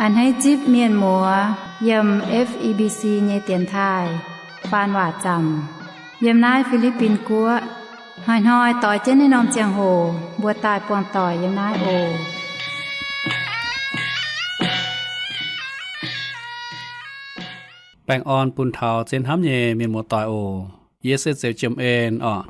A'hneiv zipv mienh muoz yiem F E B C nyei dienx taaih faan waac zaamc yiem naaiv Fi^li^bin Guoqv. Hnoi-hnoi doix jienv naaiv norm ziangh hoc mbuo daaih buangh doic yiem naaiv oc. Baengh orn bun taux zien hnamv nyei mienh muoz doic oc. Yie se Zeux Jiem En orqc.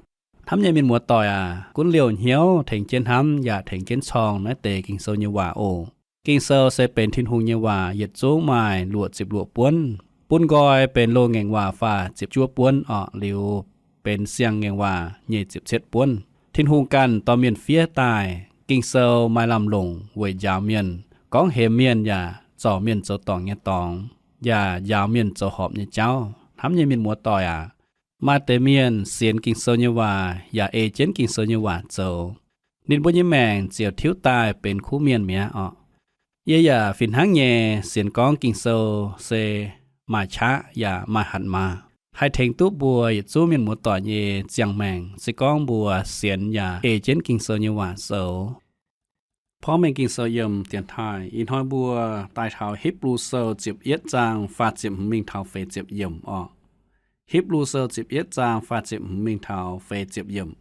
Hnamv nyei mienh muoz doic aac, gunv liouh hnyouv tengx jienv hnamv yaac tengx jienv corng naaiv deix Ging-Sou nyei waac oc. Ging-Sou se benx Tin-Hungh nyei waac, yietc zungv maaih luoqc ziepc luoqc buonv. Bun nqoi benx loz-ngaengc waac faah ziepc juov buonv orqc, liuz benx siang-ngaengc waac nyic ziepc cietv buonv. Tin-Hungh ganh dorh mienh fiev daaih. Ging-Sou maaih lamh longc weic njaaux mienh, gorngv hemx mienh yaac zorc mienh zoux dorngc nyei dorngx, yaac njaaux mienh zoux horpc nyei jauv. Hnamv nyei mienh muoz doic aac, maaih deix mienh sienx Ging-Sou nyei waac yaac ei jienv Ging-Sou nyei waac zoux, ninh mbuo nyei maengc ziouc tiuv daaih benx kuv mienh mi'aqv orqc. Yie yaac fih hnangv nyei sienx gorngv Ging-Sou se maaih qaqv yaac maaih hatc maaz, haih tengx duqv mbuo yietc zungv mienh muoz doic nyei ziangh maengc, se gorngv mbuo sienx yaac ei jienv Ging-Sou nyei waac zoux. Porv mengh Ging-Sou yiem dienx taaih, ih hnoi mbuo daaih taux Hipv^lu Sou ziepc yietv zaang faah ziepc hmz mingh taux feix ziepc yiemc orqc. Hipv^lu Sou ziepc yietv zaang faah ziepc hmz mingh taux feix ziepc yiemc.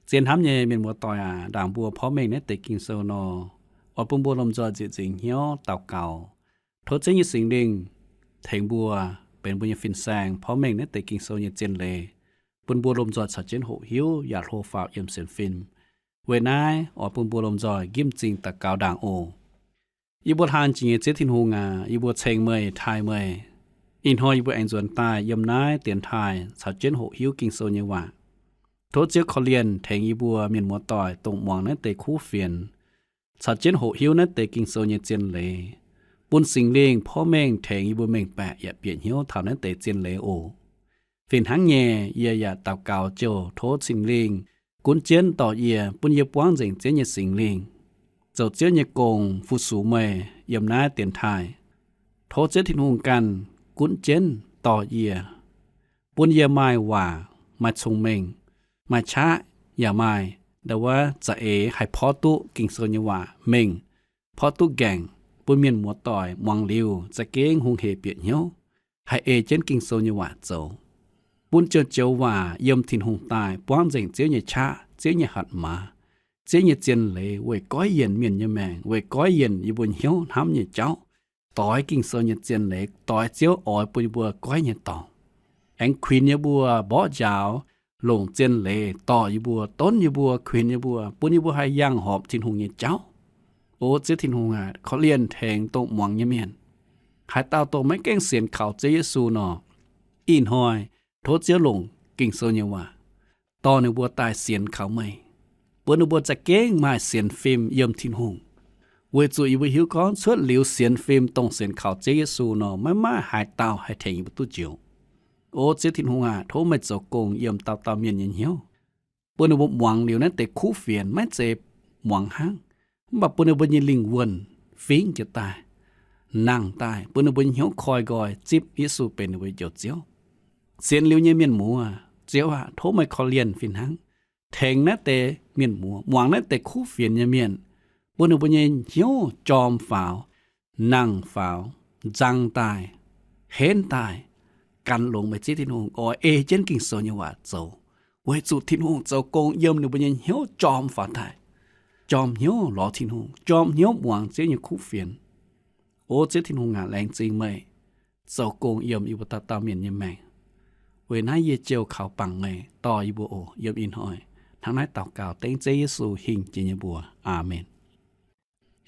Zien hnamv nyei mienh muoz doic aac, ndaangc mbuo porv mengh naaiv deix Ging-Sou nor, oix bun mbuo lomh nzoih nzieqc nzingc hnyouv daux gaux, tov Ziouv nyei Singx Lingh tengx mbuo, benx mbuo nyei fin-saeng porv mengh naaiv deix Ging-Sou nyei zien leiz, bun mbuo lomh nzoih caux jienv hoqc hiuv yaac hlo faaux yiem sienx fim. Weic naaiv oix bun mbuo lomh nzoih nqimv m'zing daux gaux ndaangc oc. Yie mbuo hlang jiex nyei Ziouv Tin-Hungh aac, yie mbuo ceng meih, taaih meih. Ih hnoi yie mbuo aengx nzuonx daaih yiem naaiv dienx taaih caux jienv hoqc hiuv Ging-Sou nyei waac. Tov Ziouv korv-lienh tengx yie mbuo mienh muoz doic dongh muangx naaiv deix kuv fienx, caux jienv hoqc hiuv naaiv deix Ging-Sou nyei zien leiz, bun Singx Lingh porv mengh tengx yie mbuo mengh baeqc yaac bieqc hnyouv taux naaiv deix zien leiz oc. Fih hnangv nyei, yie yaac daux gaux jouh tov Singx Lingh gunv jienv dorh yie, bun yie buangv nzengc Ziouv nyei Singx Lingh, zoux Ziouv nyei gong fu-sux meih yiem naaiv dienx taaih. Tov Ziouv Tin-Hungh ganh gunv jienv dorh yie, bun yie maaih waac, maaih cong-mengh, maaih qaqv, yaac maaih ndau wuov za'eix haih porv duqv Ging-Sou nyei waac mengh, porv duqv nqaengc, bun mienh muoz doic muangx liuz za'gengh hungh hec bieqc hnyouv, haih ei jienv Ging-Sou nyei waac zoux. Bun joux-joux waac yiem Tin-Hungh daaih buangv nzengc Ziouv nyei qaqv, Ziouv nyei hatc maaz, Ziouv nyei zien leiz weic goiv yienc mienh nyei maengc, weic goiv yienc yie mbuo hnyouv hnamv nyei jauv. Doix Ging-Sou nyei zien leiz, doix Ziouv oix bun yie mbuo goiv nyei dorngx. Aengx kuinx yie mbuo mborqv njaaux longc zien leiz dorh yie mbuo, donv yie mbuo, kuinx yie mbuo, bun yie mbuo haih yangh horpc Tin-Hungh nyei jauv. O Ziouv Tin-Hungh aac, korv-lienh tengx dongh muangx nyei mienh. Haaix dauh dongh maiv gaengh sienx kaux Ziouv Yesu nor, ih hnoi tov Ziouv longc Ging-Sou nyei waac dorh ninh mbuo daaih sienx kaux meih, bun ninh mbuo za'gengh maaih sienx fim yiem Tin-Hungh. Weic zuqc yie mbuo hiuv gorngv cuotv liuz sienx fim dongh sienx kaux Ziouv Yesu nor, maiv maaih haaix dauh haih tengx yie mbuo duqv njoux. O Ziouv Tin-Hungh aac, tov meih zoux gong yiem dauh dauh mienh nyei hnyouv, bun ninh mbuo muangx liuz naaiv deix kuv fienx maiv zeiz muangx hnangv, mv baac bun ninh mbuo nyei lingh wuonh fingx jiez daaih, nangh daaih, bun ninh mbuo nyei hnyouv koi nqoi zipv Yesu benx ninh mbuo nyei Njoux Ziouv. Sienx liuz nyei mienh muoz, Ziouv aac, tov meih korv-lienh fih hnangv, tengx naaiv deix mienh muoz, muangx naaiv deix kuv fienx nyei mienh, bun ninh mbuo nyei hnyouv jorm faaux, nangh faaux, nzang daaih, henv daaih, gan longx meih Ziouv Tin-Hungh oix ei jienv Ging-Sou nyei waac zoux, weic zuqc Tin-Hungh zoux gong yiem ninh mbuo nyei hnyouv jorm faaux daaih, jorm hnyouv lorz Tin-Hungh, jorm hnyouv muangx Ziouv nyei kuv fienx. O Ziouv Tin-Hungh aac, laengz zingh meih zoux gong yiem yie mbuo dauh dauh mienh nyei maengc. Weic naaiv yie jiu kaux bangc meih dorh yie mbuo oc. Yiem ih hnoi hnangv naaiv daux gaux dengv Ziouv Yesu hingh jiex nyei mbuox. Aamen.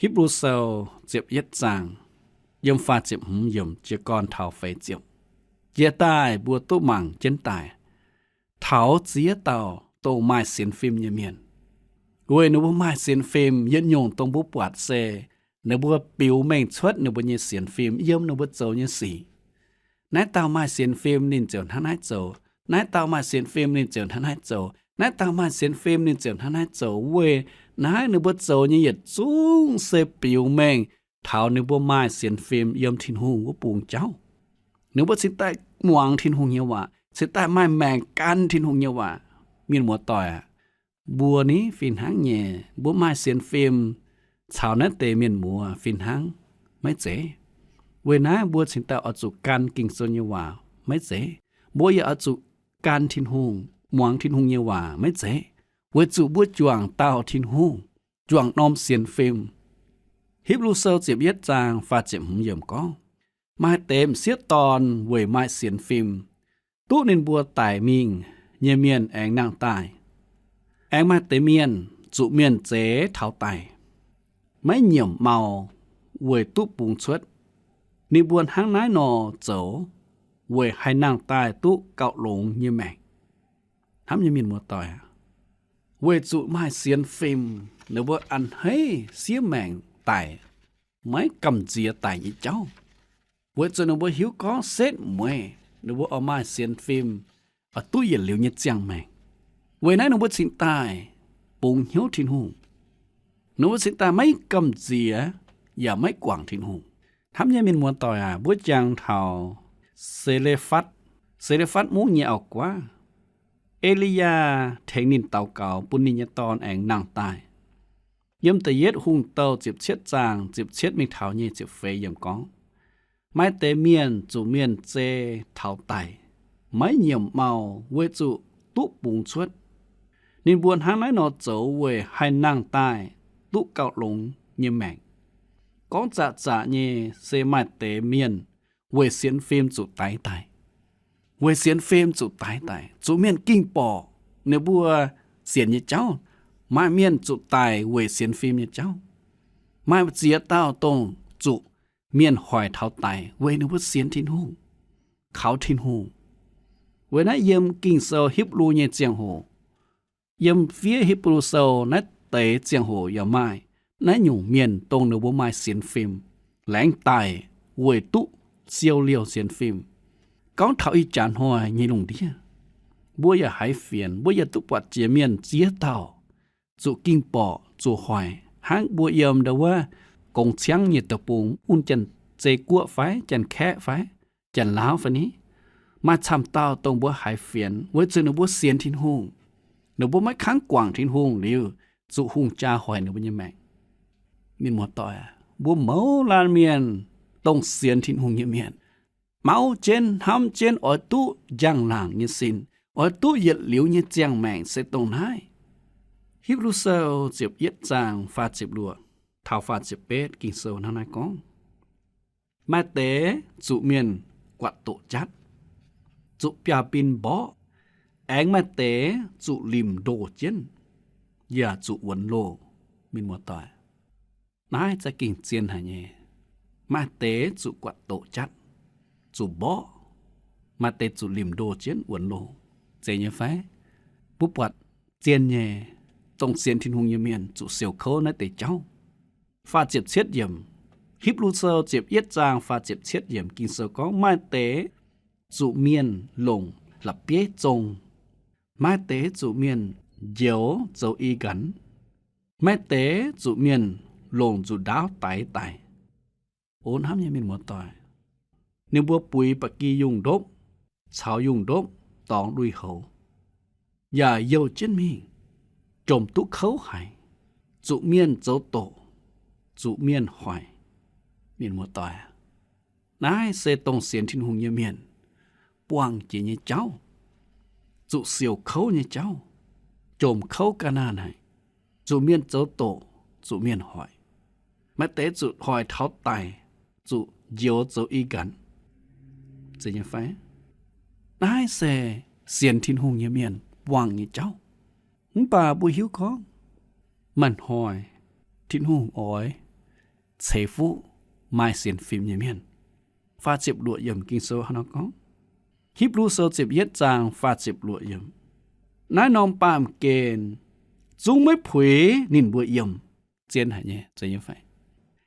Hipv^lu Sou ziepc yietv zaang, yiem faah ziepc hmz yiemc jiez gorn taux feix ziepc. Jiex daaih mbuo duqv mangc jienv daaih, taux ziex dauh dongh maaih sienx fim nyei mienh. Weic ninh mbuo maaih sienx fim, yietc nyungc dongh mbuo buatc se ninh mbuo biux mengh cuotv ninh mbuo nyei sienx fim yiem ninh mbuo zoux nyei sic. Naaiv dauh maaih sienx fim ninh ziouc hnangv naaiv zoux, naaiv dauh maaih sienx fim ninh ziouc hnangv naaiv zoux, naaiv dauh maaih sienx fim ninh ziouc hnangv naaiv zoux. Weic naaiv ninh mbuo zoux nyei yietc zungv se biux mengh taux ninh mbuo maaih sienx fim yiem Tin-Hungh wuov bungx jauv. Ninh mbuo cingx daaih muangx Tin-Hungh nyei waac, cingx daaih maaih maengc gan Tin-Hungh nyei waac. Mienh muoz-doic aac, mbuo ni fih hnangv nyei, mbuo maaih sienx fim caux naaiv deix mienh muoz fih hnangv. maiv zeiz. Weic naaiv mbuo cingx daaih oix zuqc gan Ging-Sou nyei waac, maiv zeiz. Mbuo yaac oix zuqc gan Tin-Hungh, muangx Tin-Hungh nyei waac, maiv zeiz. Weic zuqc mbuo juangc dauh Tin-Hungh, juangc norm sienx fim. Hipv^lu Sou ziepc yietv zaang faah ziepc hmz yiemc gorngv, maaih deix m'sieqv dorn weic maaih sienx fim, duqv ninh mbuo daic mingh nyei mienh aengx nangh daaih. Aengx maaih deix mienh zuqc mienh zeix taux daic, maiv nyiemc mau weic duqv bungx cuotv. Ninh mbuo hnangv naaiv nor zoux weic haih nangh daaih duqv gauh longx nyei maengc. Hnamv nyei mienh muoz-doic aac, weic zuqc maaih sienx fim, ninh mbuo a'hneiv siev maengc daic, maiv gamh nziex daic nyei jauv. Weic zuqc ninh mbuo hiuv gorngv setv mueiz ninh mbuo oix maaih sienx fim, oix duqv yietc liuz nyei ziangh maengc. Weic naaiv ninh mbuo cingx daaih bungx hnyouv Tin-Hungh. Ninh mbuo cingx daaih maiv gamh nziex yaac maiv guangc Tin-Hungh. Hnamv nyei mienh muoz-doic aac, mbuo jangx taux Se^le^fatv, Se^le^fatv mungv nyei auv-guaav. E^li^yaa tengx ninh daux gaux bun ninh nyei dorn aengx nangh daaih. Yiem da'yietv Hungh Douh ziepc cietv zaang ziepc cietv mingh taux nyei ziepc feix yiemc gorngv, maaih deix mienh zuqc mienh zei taux daic, maiv nyiemc mau weic zuqc duqv bungx cuotv. Ninh mbuo hnangv naaiv nor zoux weic haih nangh daaih duqv gauh longx nyei maengc. Gorngv zaqc zaqc nyei se maaih deix mienh weic sienx fim zuqc daix daic. Weic sienx fim zuqc daix daic, zuqc mienh ging borqc ninh mbuo sienx nyei jauv. Maaih mienh zuqc daic weic sienx fim nyei jauv. Maaih ziex dauh dongh zuqc mienh hoic taux daic weic ninh mbuo sienx Tin-Hungh, kaux Tin-Hungh. Weic naaiv yiem Ging-Sou Hipv^lu nyei ziangh hoc, yiem fiev Hipv^lu Sou naaiv deix ziangh hoc yaac maaih naaiv nyungc mienh dongh ninh mbuo maaih sienx fim, laengz daic weic duqv siou liouh sienx fim. Gorngv taux ih jaax hnoi nyei lungh ndiev, mbuo yaac haiz fienx, mbuo yaac duqv buatc jiex mienh ziex dauh zuqc ging borqc zuqc hoic, hnangv mbuo yiem ndau wuov gongx ciangv nyei deic-bung, wuov Janx-Zei Guoqv fai Janx-Kaeqv fai Janx-Laauv fai ni, maaih camv dauh dongh mbuo haiz fienx weic zuqc ninh mbuo sienx Tin-Hungh. Ninh mbuo maiv kangv guangc Tin-Hungh liuz, zuqc hungh jaa hoic ninh mbuo nyei maengc. Mienh muoz-doic aac, mbuo mouz laanh mienh dongh sienx Tin-Hungh nyei mienh, mauv jienv hnamv jienv oix duqv njang-laangc nyei sin, oix duqv yietc liuz nyei ziangh maengc se dongh naaiv. Hipv^lu Sou ziepc yietv zaang faah ziepc luoqc taux faah ziepc betv Ging-Sou hnangv naaiv gorngv, maaih deix zuqc mienh guatc doqc jatv, zuqc biaav-bin mborqv, aengx maaih deix zuqc limc ndoh jienv, yaac zuqc wuonx loh. Mienh muoz-doic, naaiv za'gengh zien haic nyei. Maaih deix zuqc guatc doqc jatv, zuqc mborqv, maaih deix zuqc limc ndoh jienv wuonx loh. Zeiz nyei fai? Mbuo buatc zien nyei, dongh sienx Tin-Hungh nyei mienh zuqc siouc kouv naaiv deix jauv. Faah ziepc cietv yiemc, Hipv^lu Sou ziepc yietv zaang faah ziepc cietv yiemc Ging-Sou gorngv, maaih deix zuqc mienh longc la'bieiv zong, maaih deix zuqc mienh njoux zoux i nqanx, maaih deix zuqc mienh longc nzuqc ndaauv daix daic. O hnamv nyei mienh muoz-doic, ninh mbuo buix ba'gi yungh ndopv caux yungh ndopv dorngx lui-houx, yaac youh jienv mingh, jomc duqv kouv haic, zuqc mienh zoux doqc, zuqc mienh hoic. Mienh muoz-doic, naaiv se dongh sienx Tin-Hungh nyei mienh buangh jiex nyei jauv, zuqc siouc kouv nyei jauv, jomc kouv ga'naanh haic, zuqc mienh zoux doqc, zuqc mienh hoic. Maaih deix zuqc hoic taux daic, zuqc njoux zoux i nqanx. Zeiz nyei fai? Naaiv se sienx Tin-Hungh nyei mienh buangh nyei jauv. Mv baac mbuo hiuv gorngv maaih hnoi Tin-Hungh oix ceix fuqv maaih sienx fim nyei mienh. Faah ziepc luoqc yiemc Ging-Sou hnangv nor gorngv, Hipv^lu Sou ziepc yietv zaang faah ziepc luoqc yiemc, naaiv norm baamh gen zungv maiv puix ninh mbuo yiem. Zien haic nyei, zeiz nyei fai?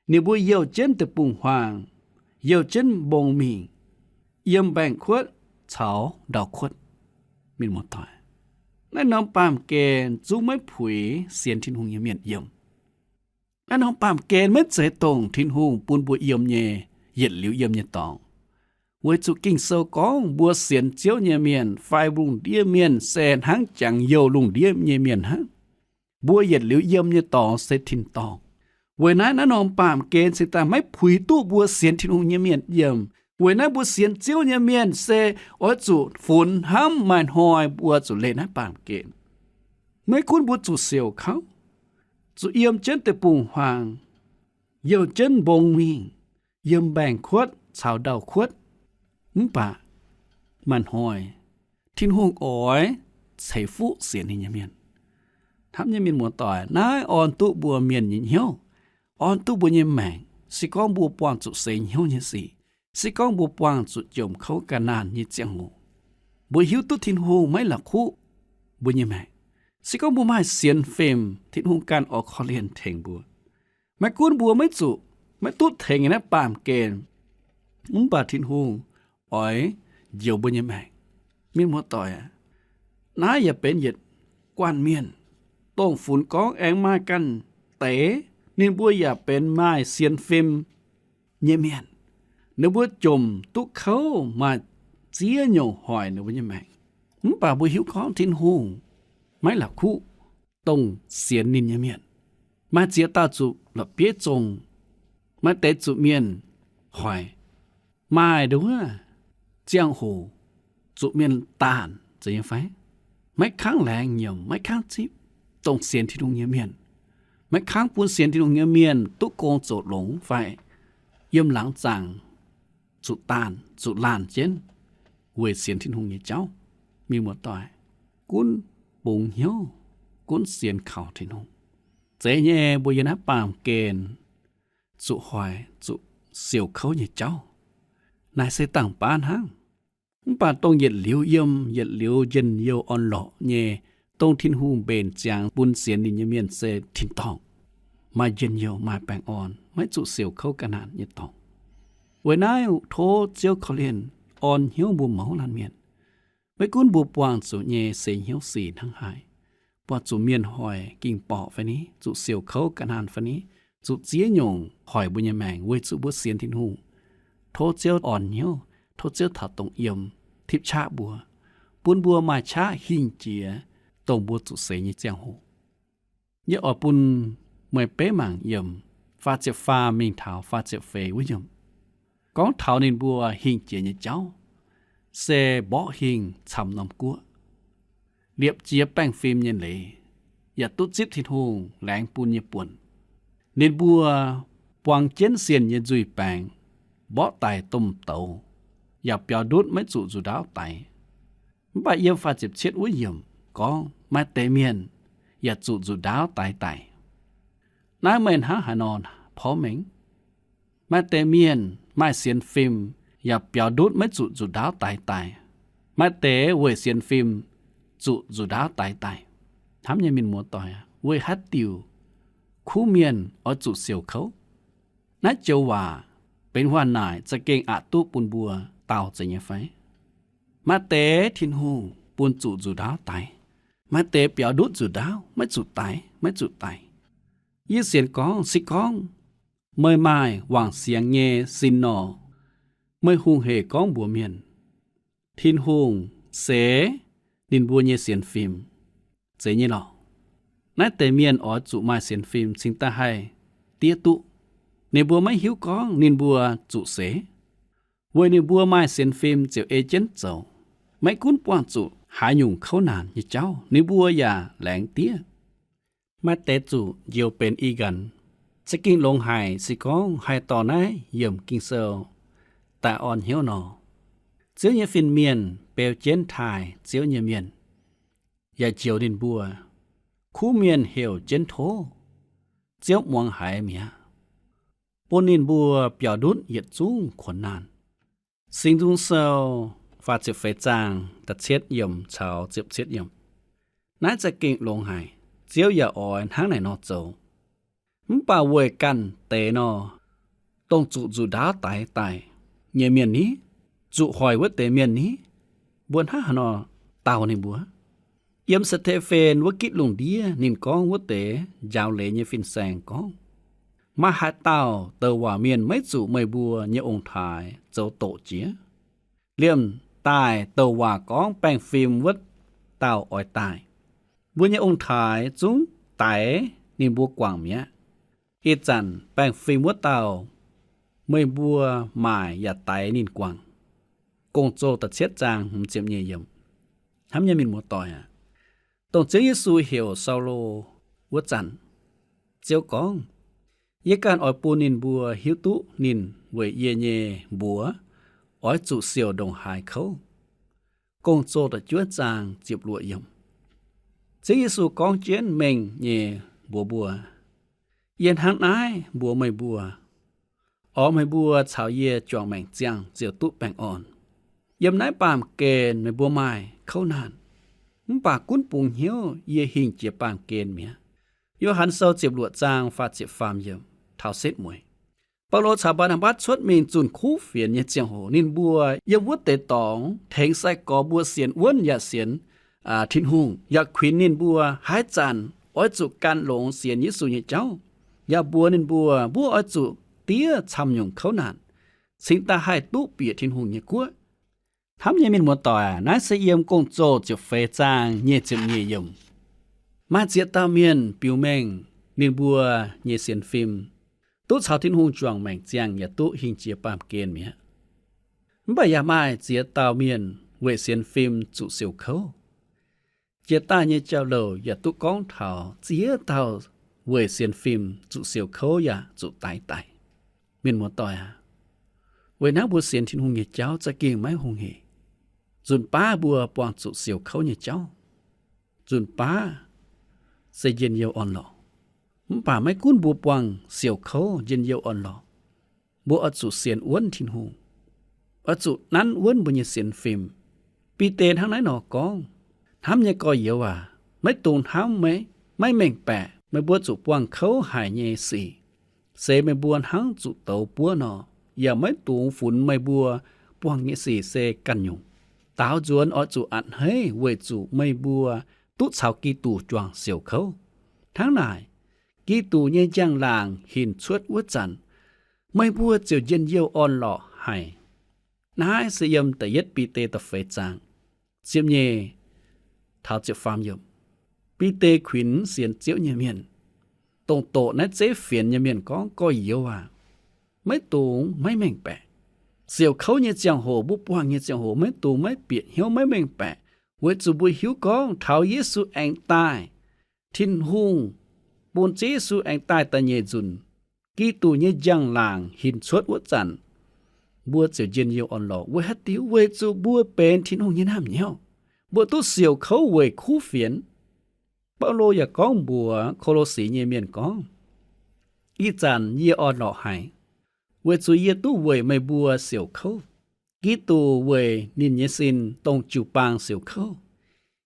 Ninh mbuo youh jienv deic-bung-huaang, youh jienv mbong mingh, yiem mbaengx-kuotv caux ndau-kuotv. Mienh muoz-doic, naaiv norm baamh gen zungv maiv puix sienx Tin-Hungh nyei mienh yiem. Naaiv norm baamh gen maiv zeiz dongh Tin-Hungh bun mbuo yiem nyei, yietc liuz yiem nyei dorngx. Weic zuqc Ging-Sou gorngv mbuo sienx Ziouv nyei mienh fai lungh ndiev mienh se hnangv jangx youh lungh ndiev nyei mienh hnangv. Mbuo yietc liuz yiem nyei dorngx se tin-dorngh. Weic naaiv naaiv norm baamh gen cingx daaih maiv puix duqv mbuo sienx Tin-Hungh nyei mienh yiem. Weic naaiv mbuo sienx Ziouv nyei mienh se oix zuqc funx hnamv maaih hnoi mbuo zuqc leih naaiv baamh gen. Maiv gunv mbuo zuqc siouc kouv, zuqc yiem jienv deic-bung-huaang, youh jienv mbong mingh, yiem mbaengx-kuotv caux ndau-kuotv, mv baac maaih hnoi Tin-Hungh oix ceix fuqv sienx ninh nyei mienh. Hnamv nyei mienh muoz-doic, naaiv orn duqv mbuo mienh nyei hnyouv, orn duqv mbuo nyei maengc. Se gorngv mbuo buangh zuqc seix hnyouv nyei sic, se gorngv mbuo buangh zuqc jomc kouv ga'naanh nyei ziangh hoc, mbuo hiuv duqv Tin-Hungh maiv la'kuqv mbuo nyei maengc. Se gorngv mbuo maaih sienx fim, Tin-Hungh ganh oix korv-lienh tengx mbuo. Maiv gunv mbuo maiv zuqc, maiv duqv tengx naaiv baamh gen, mv baac Tin-Hungh oix njoux mbuo nyei maengc. Mienh muoz-doic aac, naaiv yaac benx yietc guanh mienh, dongh funx gorngv aengx maaih ganh deix, ninh mbuo yaac benx maaih sienx fim nyei mienh. Ninh mbuo jomc duqv kouv, maaih ziex nyungc hoic ninh mbuo nyei maengc. Mv baac mbuo hiuv gorngv Tin-Hungh maiv la'kuqv dongh sienx ninh nyei mienh. Maaih ziex dauh zuqc la'bieiv zong, maaih deix zuqc mienh hoic, maaih nduov ziangh hoc zuqc mienh daanh, zeiz nyei fai? Maiv kangv laengz nyiemc, maiv kangv zipv dongh sienx Tin-Hungh nyei mienh. Maiv kangv bun sienx Tin-Hungh nyei mienh duqv gong zoqc longx fai yiem laangz zaangc zuqc daanh zuqc laanh jienv weic sienx Tin-Hungh nyei jauv. Mienh muoz-doic, gunv bungx hnyouv, gunv sienx kaux Tin-Hungh. Zeiz nyei, mbuo yiem naaiv baamh gen zuqc hoic, zuqc siouc kouv nyei jauv, naaic se dangh baav hnangv. Mv baac dongh yietc liuz yiem, yietc liuz njien-youh orn-lorqc nyei, dongh Tin-Hungh mbenc ziangx bun sienx ninh nyei mienh se tin-dorngh, maaih njien-youh, maaih baengh orn, maiv zuqc siouc kouv ga'naanh nyei dorngx. Weic naaiv tov Ziouv korv-lienh orn hnyouv mbuo mouz laanh mienh. Maiv gunv mbuo buangh zuqc nyei seix hnyouv sic hnangv haaix, buangh zuqc mienh hoic ging-borqc fai ni, zuqc siouc kouv ga'naanh fai ni, zuqc ziex nyungc hoic mbuo nyei maengc weic zuqc mbuo sienx Tin-Hungh. Tov Ziouv orn hnyouv, tov Ziouv taux dongh yiem tipv qaqv mbuo, bun mbuo maaih qaqv hingh jiex dongh mbuo zuqc seix nyei ziangh hoc. Yie oix bun meih beiv mangc yiem faah ziepc faam mingh taux faah ziepc feix wuov yiemc, gorngv taux ninh mbuo hingh jiex nyei jauv, se mborqv hingh camv norm guoqv, liepc jiez baengh fim nyei leiz, yaac duqv zipv Tin-Hungh laengz bun nyei buonc. Ninh mbuo buang jienv sienh nyei nzuih baengx, mborqv daic domh douz, yaac biaux ndutv maiv zuqc nzuqc ndaauv daix. Mv baac yiem faah ziepc cietv wuov yiemc gorngv maaih deix mienh yaac zuqc nzuqc ndaauv daix daic. Naaiv meih hnangv haaix nor porv mengh? Maaih deix mienh maaih sienx fim yaac biaux ndutv maiv zuqc nzuqc ndaauv daix daic. Maaih deix weic sienx fim zuqc nzuqc ndaauv daix daic. Hnamv nyei mienh muoz-doic, weic haaix diuc kuv mienh oix zuqc siouc kouv? Naaiv joux waac benx waac-naaic za'gengh aqc duqv bun mbuo dau zeiz nyei fai? Maaih deix Tin-Hungh bun zuqc nzuqc ndaauv daix. Maaih deix biaux ndutv nzuqc ndaauv, maiv zuqc daix, maiv zuqc daic. Yie sienx gorngv, se gorngv meih maaih wangc siangx nyei sin nor, meih hungh hec gorngv mbuox mienh, Tin-Hungh seix ninh mbuo nyei sienx fim. Zeiz nyei lorqc. Naaiv deix mienh oix zuqc maaih sienx fim cingx daaih haih diev duqv. Ninh mbuo maiv hiuv gorngv ninh mbuo zuqc seix, weic ninh mbuo maaih sienx fim ziouc ei jienv zoux. Maiv gunv buangh zuqc haaix nyungc kouv naanc nyei jauv, ninh mbuo yaac laengz diev. Maaih deix zuqc njoux benx i nqanx. Za'gengh longx haic se gorngv haih dorh naaiv yiemc Ging-Sou daaih orn hnyouv nor, Ziouv nyei fin-mienh beu jienv taaih Ziouv nyei mienh, yaac njoux ninh mbuo. Kuv mienh heuc jienv tov, Ziouv muangx haiz mi'aqv, bun ninh mbuo biaux ndutv yietc zungv kuonx naanh. Singx Nzung Sou faah ziepc feix zaang da'cietv yiemc caux ziepc cietv yiemc. Naaiv za'gengh longx haic. Ziouv yaac oix hnangv naaic nor zoux. Mv baac weic ganh deix nor, dongh zuqc nzuqc ndaauv daix daic nyei mienh ni, zuqc hoic wuov deix mienh ni, mbuo hnangv haaix nor dau ninh mbuo? Yiem Saa^te^fen wuov gitv lungh ndiev ninh gorngv wuov deix njaaux leiz nyei fin-saeng gorngv, maaih haaix dauh douc waac mienh maiv zuqc meih mbuo nyei ong-taaix zoux doqc jiex? Liemh daaih douc waac gorngv baengh fim wuov dauh oix daaih. Mbuo nyei ong-taaix zungv daix ninh mbuo guangc mi'aqv. Ih zanc baengh fim wuov dauh, meih mbuo maaic yaac daix ninh guangc. Gong-Zoh da'cietv zaang hmz ziepc nyeic yiemc. Hnamv nyei mienh muoz-doic aac, dongh Ziouv Yesu heuc Saulo wuov zanc, Ziouv gorngv, Yie ganh oix bun ninh mbuo hiuv duqv ninh weic yie nyei mbuox oix zuqc siouc ndongc haaix kouv. Gong-Zoh da'juov zaang ziepc luoqc yiemc. Ziouv Yesu gorngv jienv mengh nyei mbuox mbuo, Yie hnangv naaiv mbuox meih mbuo, oix meih mbuo caux yie juangc maengc ziangh ziouc duqv baengh orn. Yiem naaiv baamh gen meih mbuo maaih kouv naanh, mv baac gunv bungx hnyouv, yie hingh jiex baamh gen mi'aqv. Yo^han Sou ziepc luoqc zaang faah ziepc faam yiemc. Taux setv mueiz, Baulo caux Mbaa^naa^mbatc cuotv mingh zunh kuv fienx nyei ziangh hoc, ninh mbuo yiem wuov deix dorngx tengx sai-gorx mbuo sienx wuonv yaac sienx Tin-Hungh, yaac kuinx ninh mbuo haaix zanc oix zuqc gan longx sienx Yesu nyei jauv, yaac mbuox ninh mbuo, mbuo oix zuqc diev camv-nyungc kouv naanc, cingx daaih haih duqv bieqc Tin-Hungh nyei guoqv. Hnamv nyei mienh muoz-doic, naaiv se yiem Gong-Zoh ziepc feix zaang nyic ziepc nyeic yiemc. Maaih ziex dauh mienh biux mengh ninh mbuo nyei sienx fim duqv caux Tin-Hungh juangc maengc ziangh yaac duqv hingh jiex baamh gen mi'aqv. Mv baac yaac maaih ziex dauh mienh weic sienx fim zuqc siouc kouv. Jiex daaih nyei jauv-louc yaac duqv gorngv taux ziex dauh weic sienx fim zuqc siouc kouv yaac zuqc daix daic. Mienh muoz-doic aac, weic naaiv mbuo sienx Tin-Hungh nyei jauv za'gengh maiv hungh hec. Nzunc baav mbuo buangh zuqc siouc kouv nyei jauv. Nzunc baav se njien-youh orn-lorqc. Mv baac maiv gunv mbuo buangh siouc kouv njien-youh orn-lorqc, mbuo oix zuqc sienx wuonv Tin-Hungh, oix zuqc nanv wuonv mbuo nyei sienx fim. Bide hnangv naaiv nor gorngv, Hnamv nyei gorx-youz aac, maiv dungx hnamv maiv mengh baeqc meih mbuo zuqc buangh kouv haic nyei sic, se meih mbuo hnangv zuqc douz buov nor. Yaac maiv dungx funx meih mbuo buangh nyei sic se ganh nyungc. Daaux nzuonx oix zuqc a'hneiv weic zuqc meih mbuo duqv caux Giduc juangc siouc kouv. Hnangv naaic, Giduc nyei njang-laangc hinc cuotv wuov zanc, meih mbuo ziouc njien-youh orn-lorqc haic. Naaiv se yiem da'yietv Bide da'feix zaang ziepc nyeic taux ziepc faam yiemc. Bide kuinx sienx Ziouv nyei mienh, dongh doqc naaiv zeiv fienx nyei mienh gorngv, Gorx-youz aac, maiv dungx maiv mengh baeqc. Siouc kouv nyei ziangh hoc, mbuo buangh nyei ziangh hoc, maiv dungx maiv bieqc hnyouv maiv mengh baeqc, weic zuqc mbuo hiuv gorngv taux Yesu aengx daaih, Tin-Hungh bun Ziouv Yesu aengx daaih da'nyeic nzunc, Giduc nyei njang-laangc hinc cuotv wuov zanc, mbuo ziouc njien-youh orn-lorqc. Weic haaix diuc? Weic zuqc mbuo benx Tin-Hungh nyei naamh nyouz. Mbuo duqv siouc kouv weic kuv fienx. Baulo yaac gorngv mbuox Ko^lo^si nyei mienh gorngv, Ih zanc yie orn-lorqc haic, weic zuqc yie duqv weic meih mbuo siouc kouv. Giduc weic ninh nyei sin dongh jiu-baang siouc kouv.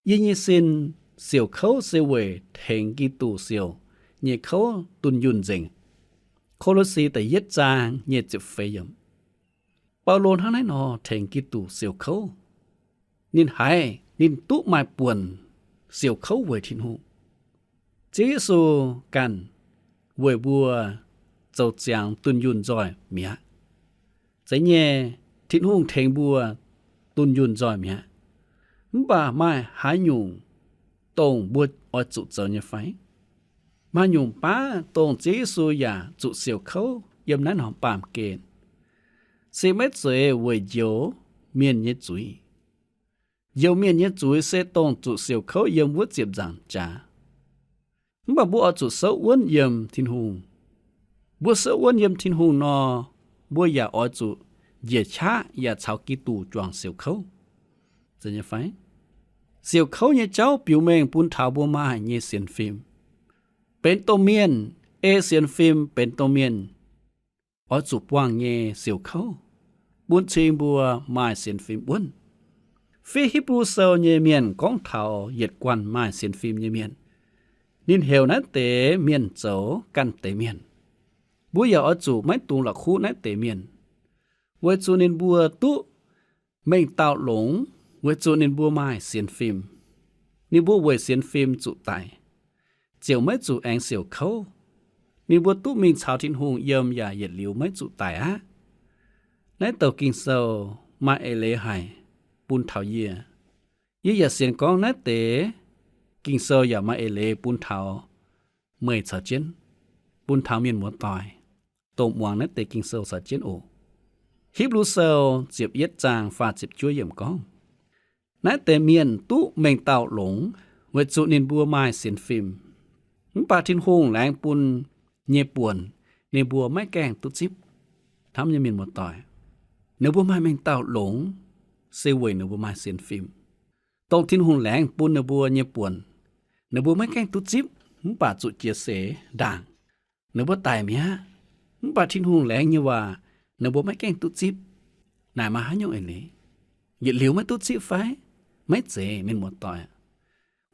Yie nyei sin siouc kouv se weic tengx Giduc siouc nyei kouv dunh yunh nzengc. Ko^lo^si da'yietv zaang nyic ziepc feix yiemc. Baulo hnangv naaiv nor tengx Giduc siouc kouv. Ninh haiz ninh duqv maaih buonc siouc kouv weic Tin-Hungh. Ziouv Yesu ganh weic mbuo zoux ziangx dunh yunh nzoih mi'aqv. Zeiz nyei, Tin-Hungh tengx mbuo dunh yunh nzoih mi'aqv. Mv baac maaih haaix nyungc dongh mbuo oix zuqc zoux nyei fai? Maaih nyungc baav dongh Ziouv Yesu yaac zuqc siouc kouv yiem naaiv norm baamh gen, se maiv zeiz weic njoux mienh nyei zuiz. Njoux mienh nyei zuiz se dongh zuqc siouc kouv yiem wuov ziepc nzaangc jaax. Mv baac mbuo oix zuqc souv wuonv yiem Tin-Hungh. Mbuo souv wuonv yiem Tin-Hungh nor, mbuo yaac oix zuqc njiec qaqv yaac caux Giduc juangc siouc kouv. Siouc kouv nyei jauv biux mengh bun taux mbuo maaih nyei sienx fim. Benx domh mienh, ei sienx fim benx domh mienh oix zuqc buangh nyei siouc kouv, bun cing mbuo maaih sienx fim wuonv. Fiev Hipv^lu Sou nyei mienh gorngv taux yietc guanh maaih sienx fim nyei mienh. Ninh heuc naaiv deix mienh zoux ganh deix mienh. Mbuo yaac oix zuqc maiv dungx la'kuqv naaiv deix mienh, weic zuqc ninh mbuo duqv mengh dauh longx, weic zuqc ninh mbuo maaih sienx fim. Ninh mbuo weic sienx fim zuqc daic, ziouc maiv zuqc aengx siouc kouv. Ninh mbuo duqv mingh caux Tin-Hungh yiem yaac yietc liuz maiv zuqc daic aqv. Naaiv douc Ging-Sou maaih eix leiz haic bun taux yie. Yie yaac sienx gorngv naaiv deix Ging-Sou yaac maaih eix leiz bun taux meih caux jienv. bun taux mienh muoz-doic, dongh muangx naaiv deix Ging-Sou caux jienv oc. Hipv^lu Sou ziepc yietv zaang faah ziepc juov yiemc gorngv, naaiv deix mienh duqv mengh dauh longx, weic zuqc ninh mbuo maaih sienx fim. Mv baac Tin-Hungh laengz bun nyei buonc, ninh mbuo maiv gaengh duqv zipv. Hnamv nyei mienh muoz-doic, ninh mbuo maaih mengh dauh longx, se weic ninh mbuo maaih sienx fim. Dongh Tin-Hungh laengz bun ninh mbuo nyei buonc, ninh mbuo maiv gaengh duqv zipv, mv baac zuqc jiex seix ndaangc. Ninh mbuo daic mi'aqv, mv baac Tin-Hungh laengz nyei waac, ninh mbuo maiv gaengh duqv zipv. Naaic maaih haaix nyungc eix leiz? Yietc liuz maiv duqv zipv fai? Maiv zeiz, mienh muoz-doic.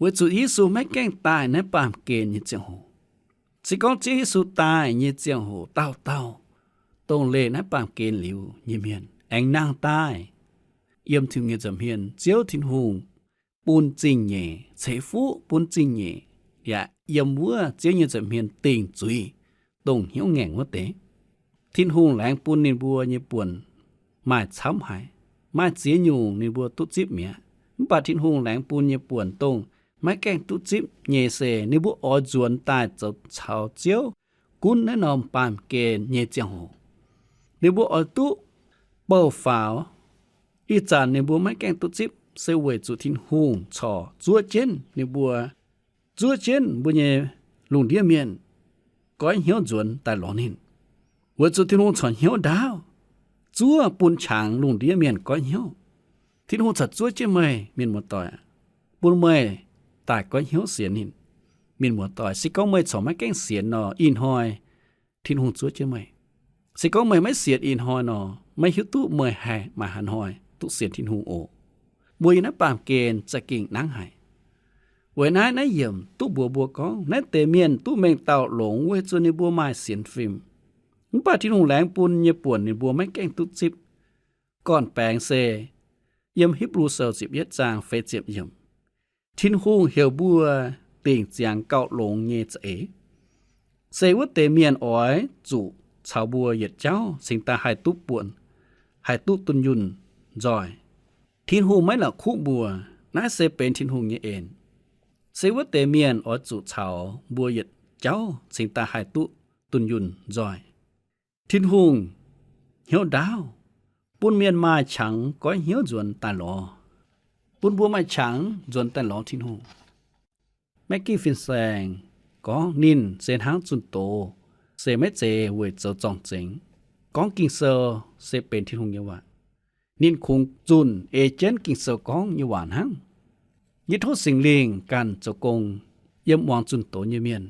Weic zuqc Yesu maiv gaengh daaih naaiv baamh gen nyei ziangh hoc. Se gorngv Ziouv Yesu daaih nyei ziangh hoc, dauh dauh dongh leih naaiv baamh gen liuz nyei mienh aengx nangh daaih yiem Tin-Hungh nyei nza'hmien. Ziouv Tin-Hungh bun zingh nyeic, ceix fuqv bun zingh nyeic, yaac yiem wuov Ziouv nyei nza'hmien dingc zuiz, dongh hnyouv ngaengc wuov deix. Tin-Hungh laengz bun ninh mbuo nyei buonc maaih camv haic, maaih ziex nyungc ninh mbuo duqv zipv mi'aqv. Mv baac Tin-Hungh laengz bun nyei buonc dongh maiv gaengh duqv zipv nyei se ninh mbuo oix nzuonx daaih zoux caux Ziouv gunv naaiv norm baamh gen nyei ziangh hoc. Ninh mbuo oix duqv bouh faaux. Ih zanc ninh mbuo maiv gaengh duqv zipv se weic zuqc Tin-Hungh corc zuov jienv ninh mbuo, zuov jienv mbuo nyei lungh ndiev mienh goiv hnyouv nzuonx daaih lorz ninh. Weic zuqc Tin-Hungh corc hnyouv ndaauv, zuov bun qangx lungh ndiev mienh goiv hnyouv. Tin-Hungh corc zuov jienv meih, mienh muoz-doic, bun meih daaih goiv hnyouv sienx ninh. Mienh muoz-doic, se gorngv meih corc maiv gaengh sienx nor, ih hnoi Tin-Hungh zuov jienv meih. Se gorngv meih maiv sienx ih hnoi nor, maiv hiuv duqv meih haih maaih haaix hnoi duqv sienx Tin-Hungh oc. Mbuo yiem naaiv baamh gen za'gengh nangv haic. Weic naaiv naaiv yiemc duqv mbuox mbuo gorngv, naaiv deix mienh duqv mengh dauh longx weic zuqc ninh mbuo maaih sienx fim. Mv baac Tin-Hungh laengz bun nyei buonc ninh mbuo maiv gaengh duqv zipv. Gorn-baengx se yiem Hipv^lu Sou ziepc yietv zaang feix ziepc yiemc, Tin-Hungh heuc mbuo dingc ziangx gauh longx nyei za'eix. Se wuov deix mienh oix zuqc caux mbuo yietc jauv cingx daaih haih duqv buonc, haih duqv dunh yunh nzoih. Tin-Hungh maiv la'kuqv mbuo. Naaiv se benx Tin-Hungh nyei en. Se wuov deix mienh oix zuqc caux mbuo yietc jauv cingx daaih haih duqv dunh yunh nzoih. Tin-Hungh hnyouv ndaauv, bun mienh maaih qangx goiv hnyouv nzuonx daaih lorz, bun mbuo maaih qangx nzuonx daaih lorz Tin-Hungh. Maiv gingh fin-saeng gorngv ninh se hnangv zunh doz, se maiv zeiz weic zoux zorng-zengx. Gorngv Ging-Sou se benx Tin-Hungh nyei waac. Ninh kungx zunh ei jienv Ging-Sou gorngv nyei waac hnangv. Yie tov Singx Lingh ganh zoux gong yiem muangx zunh doz nyei mienh,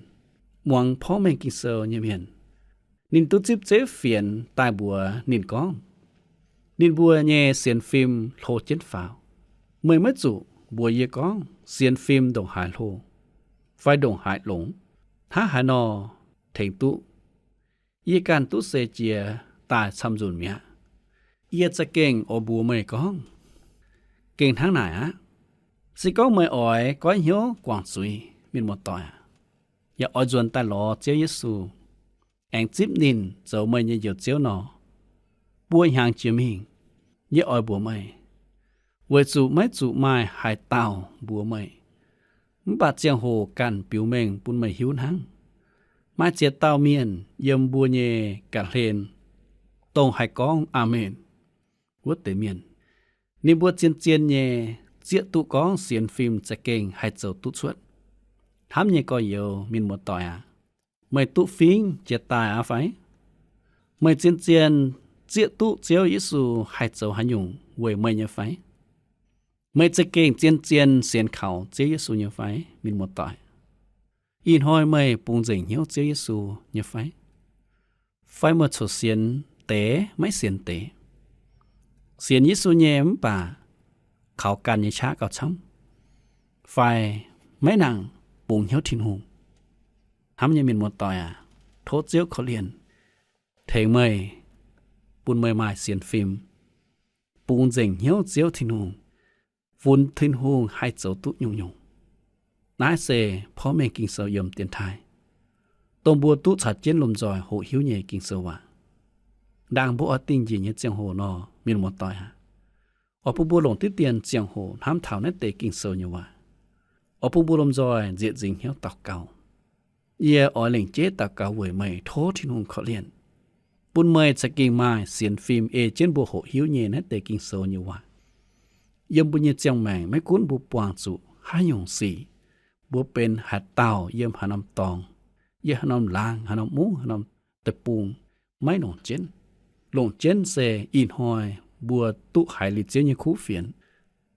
muangx porv mengh Ging-Sou nyei mienh. Ninh duqv zipv zeiv fienx daaih mbuox ninh gorngv, ninh mbuo nyei sienx fim hlo jienv faaux. Meih maiv zuqc mbuox yie gorngv sienx fim ndongc haaix hlo fai ndongc haaix longx, hnangv haaix nor tengx duqv. Yie ganh duqv seix jiex daaih camv-nzunc mi'aqv. Yie za'gengh oix mbuox meih gorngv, gengh hnangv naaic aqv. Se gorngv meih oix goiv hnyouv guangc zuiz, mienh muoz-doic, yaac oix nzuonx daaih lorz Ziouv Yesu, aengx zipv ninh zoux meih nyei Njoux Ziouv nor, buo hnyangx jiex mingh, yie oix mbuox meih, weic zuqc maiv zuqc maaih haaix dauh mbuox meih, mv baac ziangh hoc ganh biux mengh bun meih hiuv hnangv. Maaih ziex dauh mienh yiem mbuo nyei ga'hlen, dongh haih gorngv Aamen wuov deix mienh. Ninh mbuo zien-zien nyei zieqv duqv gorngv sienx fim za'gengh haih zoux duqv cuotv. Hnamv nyei gorx-youz, mienh muoz-doic aac, meih duqv fingv jiex daaih aqv fai? Meih zien-zien zieqv duqv Ziouv Yesu haih zoux haaix nyungc weic meih nyei fai? Meih za'gengh zien-zien sienx kaux Ziouv Yesu nyei fai, mienh muoz-doic? Ih hnoi meih bungx nzengc hnyouv Ziouv Yesu nyei fai? Fai meih corc sienx deix maiv sienx deix? Sienx Yesu nyei mv baac kaux ganh nyei qaqv gauh camv, fai maiv nangc bungx hnyouv Tin-Hungh? Hnamv nyei mienh muoz-doic aac, tov Ziouv korv-lienh tengx meih, bun meih maaih sienx fim, bungx nzengc hnyouv Ziouv Tin-Hungh, funx Tin-Hungh haih zoux duqv nyungc-nyungc. Naaiv se porv mengh Ging-Sou yiem dienx taaih, dongh mbuo duqv caux jienv lomh nzoih hoqc hiuv nyei Ging-Sou waac. Ndaangc mbuo oix dingh njiec nyei ziangh hoc nor, mienh muoz-doic aac, oix bun mbuo longc diqv dien ziangh hoc hnamv taux naaiv deix Ging-Sou nyei waac. Oix bun mbuo lomh nzoih nzieqc nzingc hnyouv daux gaux. Yie oix lengc jeiv daux gaux weic meih, tov Tin-Hungh korv-lienh, bun meih za'gengh maaih sienx fim ei jienv mbuo hoqc hiuv nyei naaiv deix Ging-Sou nyei waac. Yiem mbuo nyei ziangh maengc maiv gunv mbuo buangh zuqc haaix nyungc sic, mbuo benx haaix dauh, yiem haaix norm dorngx, yiem haaix norm laangz, haaix norm mungv, haaix norm deic-bung, maiv longc jienv. Longc jienv se ih hnoi mbuo duqv haiz liuz Ziouv nyei kuv fienx,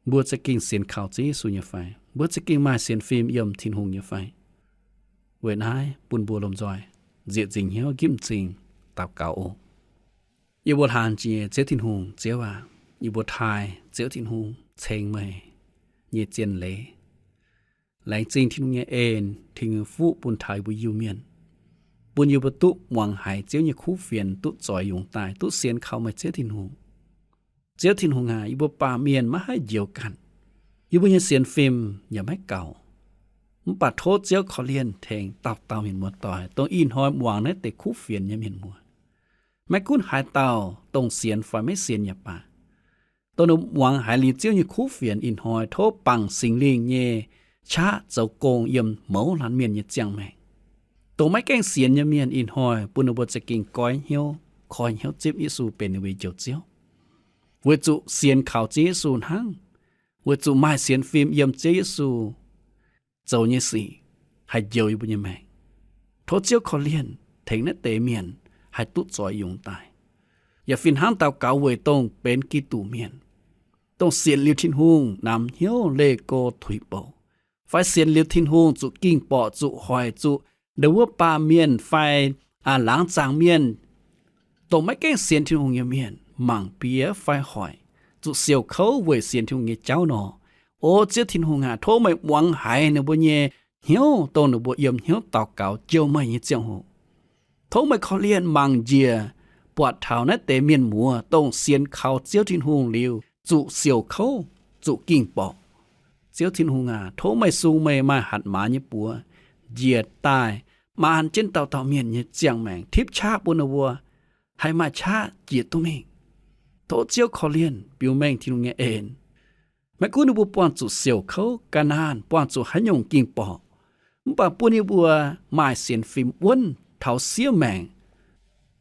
mbuo za'gengh sienx kaux Ziouv Yesu nyei fai? Mbuo za'gengh maaih sienx fim yiem Tin-Hungh nyei fai? Weic naaiv bun mbuo lomh nzoih nzieqc nzingc hnyouv, nqipv m'zing daux gaux oc. Yie mbuo hlang jiex Ziouv Tin-Hungh. Ziouv aac, yie mbuo taaih Ziouv Tin-Hungh ceng meih nyei zien leiz. Laengz zingh Tin-Hungh nyei en, Tin-Hungh nyei fuqv bun taux yie mbuo Iu-Mienh, bun yie mbuo duqv muangx haiz Ziouv nyei kuv fienx, duqv zoix yungz daaih, duqv sienx kaux meih Ziouv Tin-Hungh. Ziouv Tin-Hungh aac, yie mbuo baamh mienh maiv haih njoux ganh. Yie mbuo nyei sienx fim yaac maiv gaux. Mv baac tov Ziouv korv-lienh tengx dauh dauh mienh muoz-doic, dongh ih hnoi muangx naaiv deix kuv fienx nyei mienh muoz. Maiv gunv haaix dauh, dongh sienx fai maiv sienx yaac baac, dongh ninh muangx haiz liuz Ziouv nyei kuv fienx ih hnoi, tov bangc Singx Lingh nyei qaqv zoux gong yiem mouz laanh mienh nyei ziangh maengc. Dongh maiv gaengh sienx nyei mienh ih hnoi, bun ninh mbuo za'gengh goiv hnyouv, koi hnyouv zipv Yesu benx ninh mbuo nyei Njoux Ziouv, weic zuqc sienx kaux Ziouv Yesu hnangv, weic zuqc maaih sienx fim yiem Ziouv Yesu zoux nyei sic haih njoux yie mbuo nyei maengc. Tov Ziouv korv-lienh tengx naaiv deix mienh haih duqv zoix yungz daaih. Yaac fih hnangv daux gaux weic dongh benx Giduc mienh, dongh sienx liuz Tin-Hungh namx hnyouv leih go tuix bouc, fai sienx liuz Tin-Hungh zuqc ging-borqc, zuqc hoic, zuqc ndau wuov baamh mienh fai laangz zaangc mienh, dongh maiv gaengh sienx Tin-Hungh nyei mienh mangc bieqc fai hoic, zuqc siouc kouv weic sienx Tin-Hungh nyei jauv nor, O Ziouv Tin-Hungh aac, tov meih muangx haiz ninh mbuo nyei hnyouv, dongh ninh mbuo yiem hnyouv daux gaux jouh meih nyei ziangh hoc. Tov meih korv-lienh mangc njiec buatc taux naaiv deix mienh muoz, dongh sienx kaux Ziouv Tin-Hungh liuz zuqc siouc kouv, zuqc ging-borqc. Ziouv Tin-Hungh aac, tov meih sung meih maaih hatc maaz nyei buoz njiec daaih, maan jienv dauh dauh mienh nyei ziangh maengc, tipv qaqv bun ninh mbuo haih maaih qaqv jiex duqv mingh. Tov Ziouv korv-lienh biux mengh Tin-Hungh nyei en. Maiv gunv ninh mbuo buangh zuqc siouc kouv, ga'naanh, buangh zuqc haaix nyungc ging-borqc, mv baac bun ninh mbuo maaih sienx fim wuonv taux siev maengc,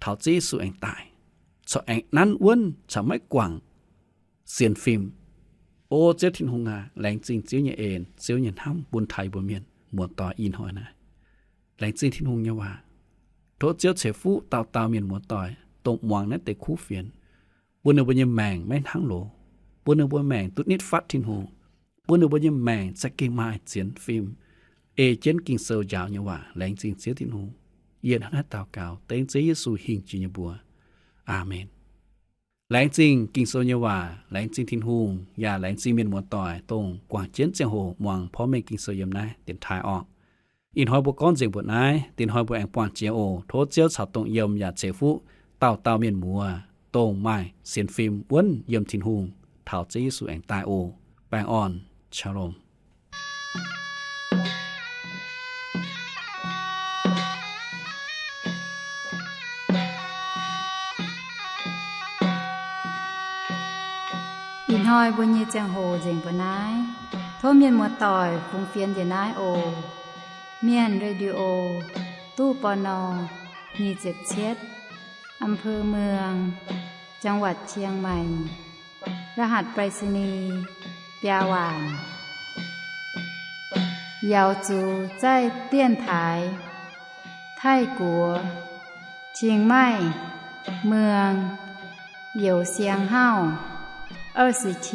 taux Ziouv Yesu aengx daaih, corc aengx nanv wuonv, corc maiv guangc sienx fim. O Ziouv Tin-Hungh aac, laengz zingh Ziouv nyei en, Ziouv nyei hnamv bun taux yie mbuo mienh muoz-doic ih hnoi naaiv. Laengz zingh Tin-Hungh nyei waac. Tov Ziouv ceix fuqv dauh dauh mienh muoz-doic, dongh muangx naaiv deix kuv fienx, bun ninh mbuo nyei maengc maiv hnangv loz, bun ninh mbuo maengc duqv nitv fatv Tin-Hungh, bun ninh mbuo nyei maengc za'gengh maaih sienx fim, ei jienv Ging-Sou njaaux nyei waac. Laengz zingh Ziouv Tin-Hungh. Yie hnangv naaiv daux gaux dengv Ziouv Yesu hingh jiex nyei mbuox. Aamen. Laengz zingh Ging-Sou nyei waac, laengz zingh Tin-Hungh, yaac laengz zingh mienh muoz-doic, dongh guangc jienv ziangh hoc muangx porv mengh Ging-Sou yiem naaiv dienx taaih orqc. Ih hnoi mbuo gorngv nzengc mbuoqc naaiv, dienx hnoi mbuo aengx buangh jiex oc. Tov Ziouv caux dongh yiem yaac ceix fuqv dauh dauh mienh muoz, dongh maaih sienx fim wuonv yiem Tin-Hungh taux Ziouv Yesu aengx daaih oc. Baengh orn, Shalom. Ih hnoi mbuo nyei ziangh hoc nzengc mbuoqc naaiv. Tov mienh muoz-doic fungx fienx njiec naaiv oc. Mienh Radio, ตู้ ปณ. nyic ziepc cietv, อำเภอเมือง จังหวัดเชียงใหม่ รหัสไปรษณีย์ biaa waanc. 瑶族在电台 Taiv-Guoqv, Chiang Mai, Muang, Youh Siang Hauv, 二十七,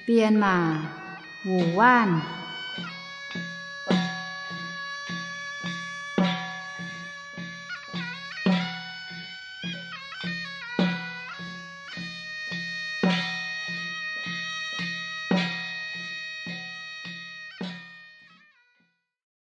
Bienmaac, Wuh Waanv.